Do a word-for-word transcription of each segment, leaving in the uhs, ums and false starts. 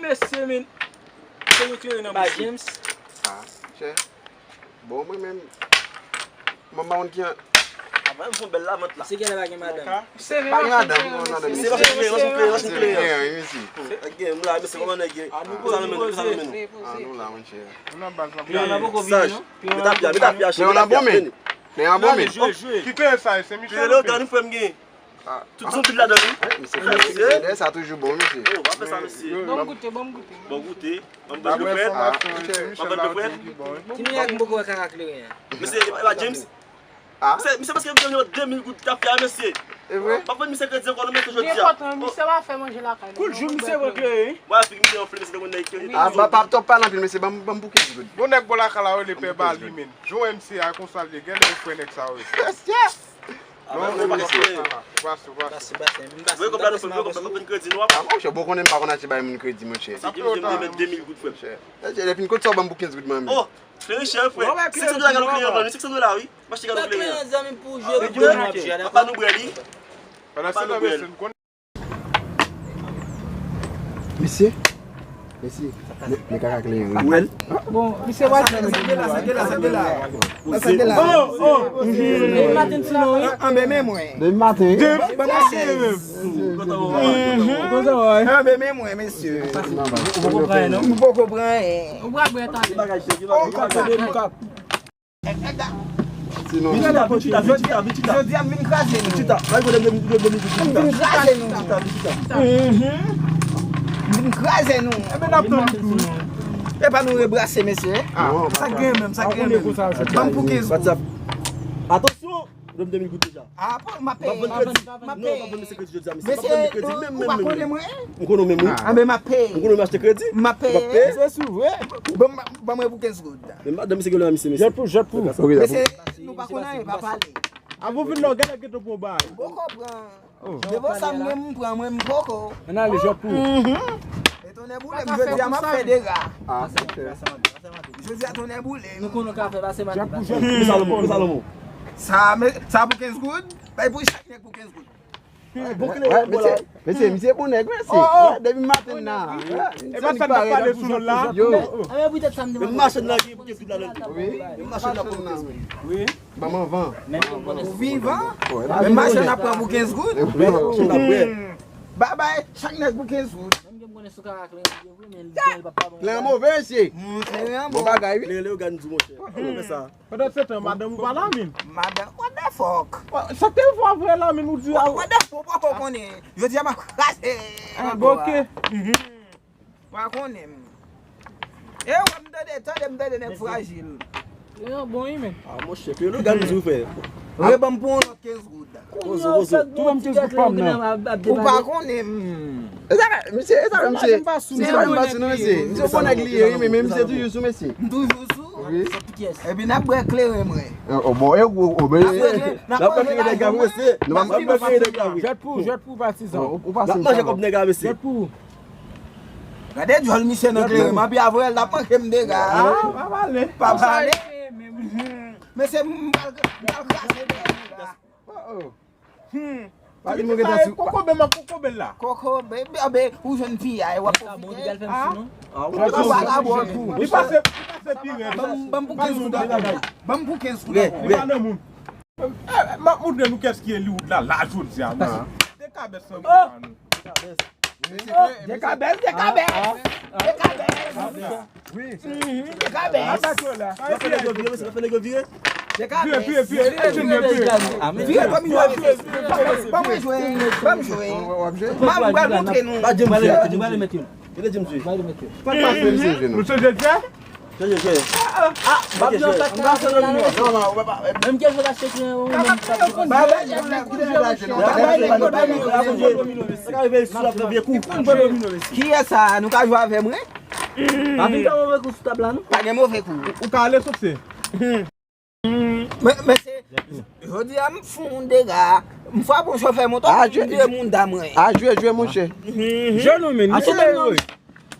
Mesye, men. Se yon kleren nan mesye. James. Ah, chè. Bon, mwen menm, mwen pa konn ki an. Apa m fon bèl lavant la. Se genlè pa gen madanm. Pa gen madanm, non, non, non. Se pa se kleren, se kleren, se kleren. Gen, wi, mesye. Gen, m la, mesye, kòman nèg ye? Sa nou mennen, sa nou mennen. Ah, nou la, monchè. Nou nan baz la. Piyon an poko vini, non? Met a pye a, met a pye a, chè, met a pye a. Men an bon men. Men an bon men. Ki kleren sa, se Michel? Kleren lè ou gade frè m gen. Tout son pil ladan wi. Mesye, mesye, sa toujou bon, mesye. Oh, w ap fè sa, mesye. Ban m goute, ban m goute. Ban m goute. Ban m goute. Ban m goute. Ti nèg m poko wè kaka kleren an. Mesye, e pa James. Misye, misye paske m te vin de mil goud tafya, mesye. E vre? M ap vann misye kredi ankò, non, mesye, jodi a. Li enpòtan, misye pa fè manje lakay li. Koul jou, misye pran kleren. Mwen, afik misye yon flè, mesye, te konn nèg kleren. Ah, pa, pa, pa pale anpil, mesye, ban m, ban m pou kenz goud. Bon nèg bò lakay la, yo rele pè Bali, men. Jan w wè misye a, konsa l ye, genlè e frè nèg sa yo ye. Mesye! Ah, non, non, non, non, non. Pase, pase, pase. Voye kòb la, nou fè, voye kòb la, nou fè n kredi, nou ap. Ah, monchè, bon, konnen m pa konn achte bay moun kredi, monchè. Se James, James te met de mil goud, frè m. Monchè, depi n kot sa w ban m pou kenz goud, manmi? Oh, kleren chè, frè. Senk san dola gade kleren an, senk san dola, wi. M achte gade kleren an. Kleren, zanmi, pou jwe, pou jwe, papa nou bwè li. Papa nou bwè li. Mesye, mesye, men, men kaka kleren, wi. Bon, misye pral fè nou. Depi maten ti non, wi. Anben men mwen. Depi maten. Depi maten. Konsa w wè. Anben men mwen, mesye. Ou poko pran, non? M poko pran. Ou pral bwè tande. Bagay chè, ki bagay. Sinon, vin chita, vin chita, vin chita, vin chita. Jodi a m vin kraze nou. Vin chita. M vin kraze nou. Vin chita, vin chita. M vin kraze nou. Enben n ap tann nou tou. Epa nou rebrase, mesye. Ah, sa k gen menm, sa k gen menm. Ban m pou kenz goud. Atansyon, m de mil goud deja. Ah, bon, m ap peye. M ap vann kredi. M ap peye. Non, m ap vann mesye kredi jodi a, mesye. M ap vann kredi, menm, menm, menm. Ou pa konnen mwen? M konnen w menm, wi. Anben m ap peye. M konnen w achte kredi. M ap peye. M ap peye. Se sou vre. Ban m, ban mwen pou kenz goud. Men madanm misye gen lè misye, mesye. Jèt pou, jèt pou. Mesye, nou pa konn anyen, pa pale. Avan w vin la, w genlè gentan pran bagay. M poko pran. Oh. Devan sa m gen, m pran, mwen, m poko. Ann ale, jèt pou. Mhm. E tonnè boule m, jodi a m ap fè dega. Ah, ok. Jodi a tonnè boule m. Nou konnen w ka fè, pase maten, pase. Pou Salomon, pou Salomon. Sa, men, sa pou kenz goud? Bay pou chak nèg pou kenz goud. Bon, kilè w bò la? Mesye, mesye, bon nèg, mesye. Oh, oh. Depi maten nan. E pa sa n t ap pale sou lòt la. Yo. Menm machann nan gen pou kenz goud la. Wi. Menm machann nan pou kenz goud. Wi. Ban m anvan. Ou vivan? Menm machann nan pran pou kenz goud? Wi, machann nan pran. Babay, chak nèg pou kenz goud. Menm ke m konnen sou kaka kleren vre, men li gen l pa bon. Kleren move, mesye. Bon bagay, wi. Kleren legal, m di, monchè. Fè sa. Pandan se tan, madanm ou pa la, min? Madanm, what the fuck? Sa k te vwa vre la, min, ou di a. What the fuck, ou poko konnen. Jodi a m ap kraze. Ah, bon, ok. Ou pa konnen m. E, wè m tande, tande, m tande nèg frajil. Yo, bon, wi, men. Ah, monchè, ke legal, m di ou fè. Reban m pou yon lòt kenz goud. Kozo, kozo. Ou pa konnen m. E sa, misye, e sa, misye. Misye pa yon basi non, mesye. Misye bon nèg li ye, wi, men misye toujou sou, mesye. M toujou sou? Wi. Epi n ap bwè kleren mwen. Oh, bon, e, oh, oh, ben. N ap bwè kleren nèg la, mesye. N ap bwè kleren nèg la, wi. Jèt pou, jèt pou patizan. Ou pa manje kòb nèg la, mesye. Jèt pou. Gade djòl misye nan kleren, m ap avè l, l ap manke m dega. Ah, pa pale. Pa pale. Mesye, m pral, m pral kraze dèyè nèg la. Oh, oh. Hmm. Pa vin mwen gentan sou. Kokobe, m ap kokobe l la. Kokobe, bebe, ou jwenn piyay, w ap pwofite. Ah, ou pa la bon. Li pase, li pase pi rèd. Ban m, ban m pou kenz goud. Ban m pou kenz goud. Li pa nan moun. Eh, m ap montre nou kiyès ki Hollywood la, la, jodi a, mesye. Dekabès nan bouda nou. Dekabès, dekabès, dekabès. Wi. Dekabès. N ap fè nèg yo vire, mesye, n ap fè nèg yo vire. Dekabès. Vire, vire, vire. Vire, vire. Vire, vire. Ban mwen jwe, ban m jwe. M ap, m pral montre nou. Pa James jwe, pa James jwe. Kite James jwe. Pa pase, mesye, nou. Nou chanje jwe? Chanje jwe. Ah, ah, ah, pa byen fèt, m pa fè nan non. Non, non, ou pa, pa, menm ke jwe achte kleren, ou menm sa. Kiyès sa? Nou ka jwe avè mwen? Pa vin fè move kou sou tab la, non. Pa gen move kou. Ou ka ale sot se. Men, men se, jodi a m fè yon dega, m frape yon chofè moto, m touye moun da mwen. A jwe, jwe, monchè. Jwe non, men, nou se yon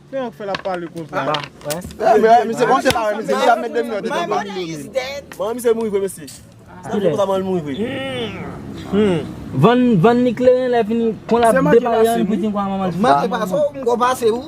Se yon fè l ap pale konsa. Ah, wè. Eh, men, misye, bon, se pa wè, misye, misye ap met de milyon dedan. My money is dead. Bon, misye mouri vre, mesye. Kilè? Sa fè konsa, man, mouri vre. Hmm. Vann, vann li kleren, lè fini, kon l ap depale, an, li piti kwa manman l. Manke pase w, m ko pase ou.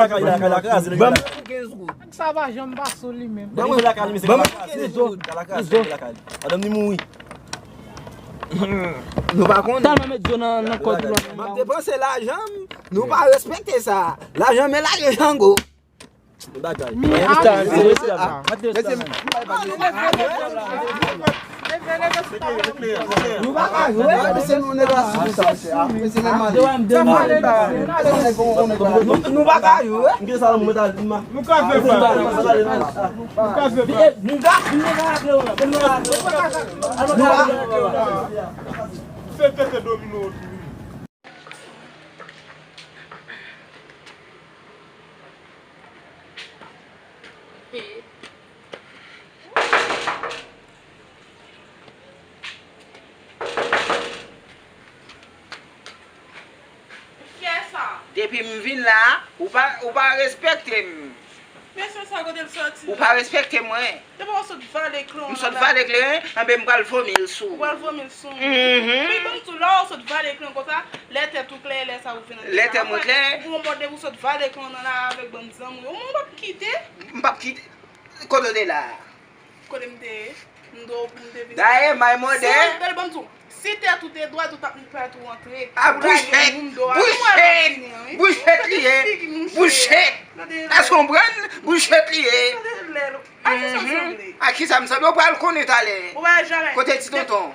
lakay, lakay, lakay, lakay. Sa pa janm pase li menm. Ban mwen lakay, misye lakay. Madanm ni mouri. Nou pa konnen. Tèlman met zo nan, nan kò tou lòt. M ap depanse lajan m, nou pa respekte sa. Lajan men lajan Jango. Bagay. Nou pa ka jwe. Nou pa ka jwe. Nou ka fè pa. Nou ka fè pa. Nou ka fè pa. Se tete domino. Kiyès sa? Depi m vin la, ou pa, ou pa respekte m. Mesye sa kote l soti? Ou pa respekte mwen. Depi w sot vale kleren. M sot vale kleren, anben m pral vomi l sou ou. Ou pral vomi l sou mwen. Mhm. Wi, ban m di w, lè w sot vale kleren konsa, lè tèt ou klè, lè sa ou vin nan. Lè tèt mwen klè. Ou mòde pou sot vale kleren nan la avèk bann zanmi w. Ou mwen p ap kite. M p ap kite. Kote w te la? Kote m te ye? M dwe pou m te vin. Dayè, my mother. Si, tande, ban m di w. Si tèt ou te dwat, ou t ap pèmèt ou antre. A, bouchèt, bouchèt, bouchèt li ye, bouchèt. Èske w konprann? Bouchèt li ye. Mhm. A kisa m sanble? Ou pral konnen talè. Kote ti tonton?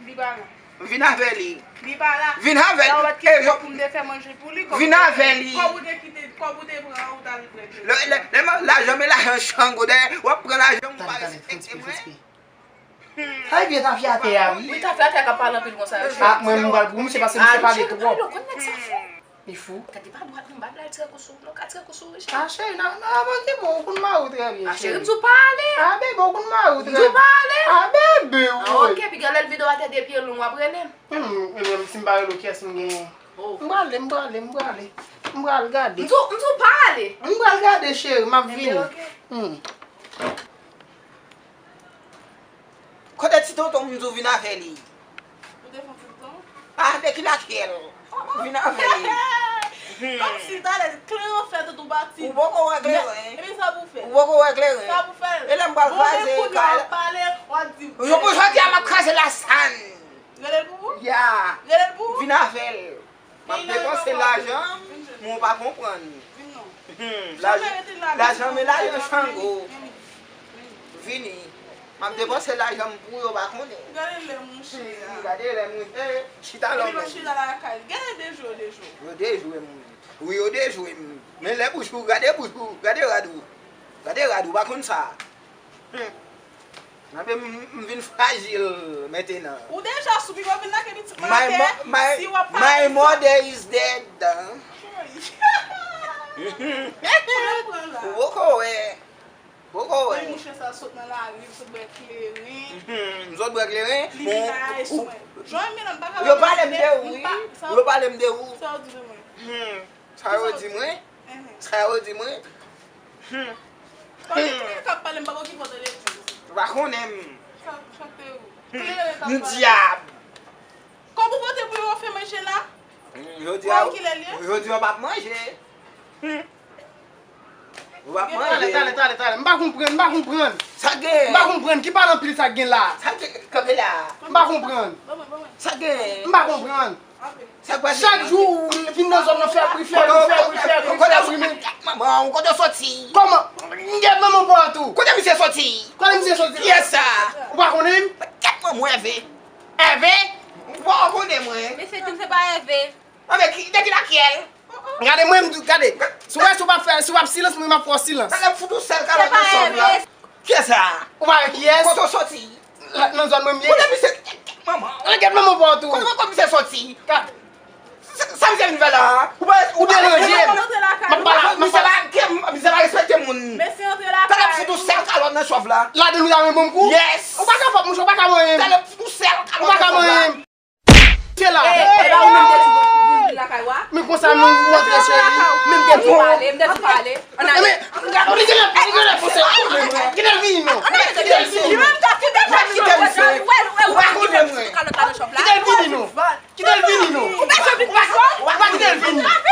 Li pa la. Vin avè li. Li pa la. Vin avè li. Vin avè li. Kòb ou te kite, kòb ou te pran, ou t al regle. Lè, lè, lè m, lajan, men lajan Jango dèyè. W ap pran lajan m, ou pa respekte mwen. Sa e vye tafya atè a, wi. Wi, tafya atè a k ap pale anpil konsa. A, mwen, m pral pou misye, paske misye pale twòp. Li fou. Gade, pa dwat non, m pa vle al tire kou sou ou non, ka tire kou sou ou, cheri. A, cheri, nan, nan, avan ki bon, ou konn mari w trè byen, cheri. A, cheri, m di w pa ale. A, bebe, ou konn mari w trè byen. M di w pa ale. A, bebe, wi. A, ok, piga lè l vide w atè de pye long, w ap rele m. Hmm, e menm si m pa rele w, kiyès m genyen? Oh. M prale, m prale, m prale. M pral gade. M di w, m di w pa ale. M pral gade, cheri, m ap vini. Ebyen, ok. Hmm. Kote ti tonton m di w vin avè li? Ou te fè ti tonton? A, de ki lakyèl? Vin avè li. Kòmsi talè kleren fèt ou pati. Ou poko wè kleren. Ebyen sa pou fè. Ou poko wè kleren. Sa pou fè. E lè m pral kraze kay la. Bon, men kounye a w ap pale, w ap di. Yo pou jodi a m ap kraze lasann. Rele l pou ou? Ya. Rele l pou ou? Vin avè l. M ap depanse lajan, men w pa konprann. Vin non. Hmm, lajan, lajan, men lajan Jango. Vini. M ap depanse lajan m pou yo pa konnen. Gade lè mouche a. Gade lè mouche. Chita lò menm. Chita lakay. Gade dejwe yo dejwe. Yo dejwe m. Wi, yo dejwe m. Men lè bouch ou, gade bouch ou, gade rad ou. Gade rad ou, pa konn sa. Hmm. Anben m, m vin frajil mentenan. Ou deja sou, piga w vin lage pitit mwen atè. Si w ap pale. My mother is dead. Ou poko wè. Poko wè. Wi, mouche sa sot nan lari, li sot bwè kleren. Mhm, m sot bwè kleren. Li vin nan ayis mwen. Jan m menm pa ka. Yo pale m de ou, wi. Yo pale m de ou. Sa w di de mwen? Hmm. Sa yo di mwen? Sa yo di mwen? Hmm. Tande kleren k ap pale, m pa konn ki bò tande di. Ou pa konnen m. Sa, sa te ou. Hmm. Kleren k ap pale. M dyab. Kòb ou pote pou yo fè manje la? Hmm, jodi a, jodi a w p ap manje. Hmm. W ap manje. Talè, talè, talè, talè. M pa konprann, m pa konprann. Sa gen? M pa konprann. Ki pale anpil sa gen la? Sa gen? Kanpe la. M pa konprann. Sa gen? M pa konprann. Sa k pase? Chak jou, ou vin nan zòn nan fè bri, fè bri, fè bri, fè bri, fè bri, men. Manman, ou kote w soti? Kòman? M gen manman w tou. Kote misye soti? Kote misye soti? Kiyès sa? Ou pa konnen m? Kèt manman w, Ève. Ève? Ou pa konnen mwen? Mesye di m se pa Ève. Anben, ki, de ki lakyèl? Gade mwen, m di, gade. Si w wè, si w p ap fè, si w p ap silans, mwen m ap fè w silans. Talè m fout ou sèl kalòt nan chòv la. Kiyès sa? Ou pa wè kiyès? Kote w soti? Nan zòn mwen m ye. Kote misye? Manman. Gade manman w tou. Kote, kote misye soti? Sa, sa misye vin fè la? Ou pa, ou deranje m. M ap pale ak, misye pa, misye pa respekte moun. Talè m fout ou sèl kalòt nan chòv la. Ladan nou ta renmen m kou? Yes. Ou pa kapab, mouche, ou pa ka manyen m. Talè m fout ou sèl kalòt nan chòv la. Ou pa ka manyen m. Kite la. E ba ou menm te di pou vin lakay ou a? Men konsa nou rantre, cheri. Men m te di pale, m te di pale. Ann ale. Men gade, li genlè, li genlè pouse. Kite l vini non. Kite l vini. Kite l vini. Kite l vini non. Kite l vini non. Ou pa kite l vini.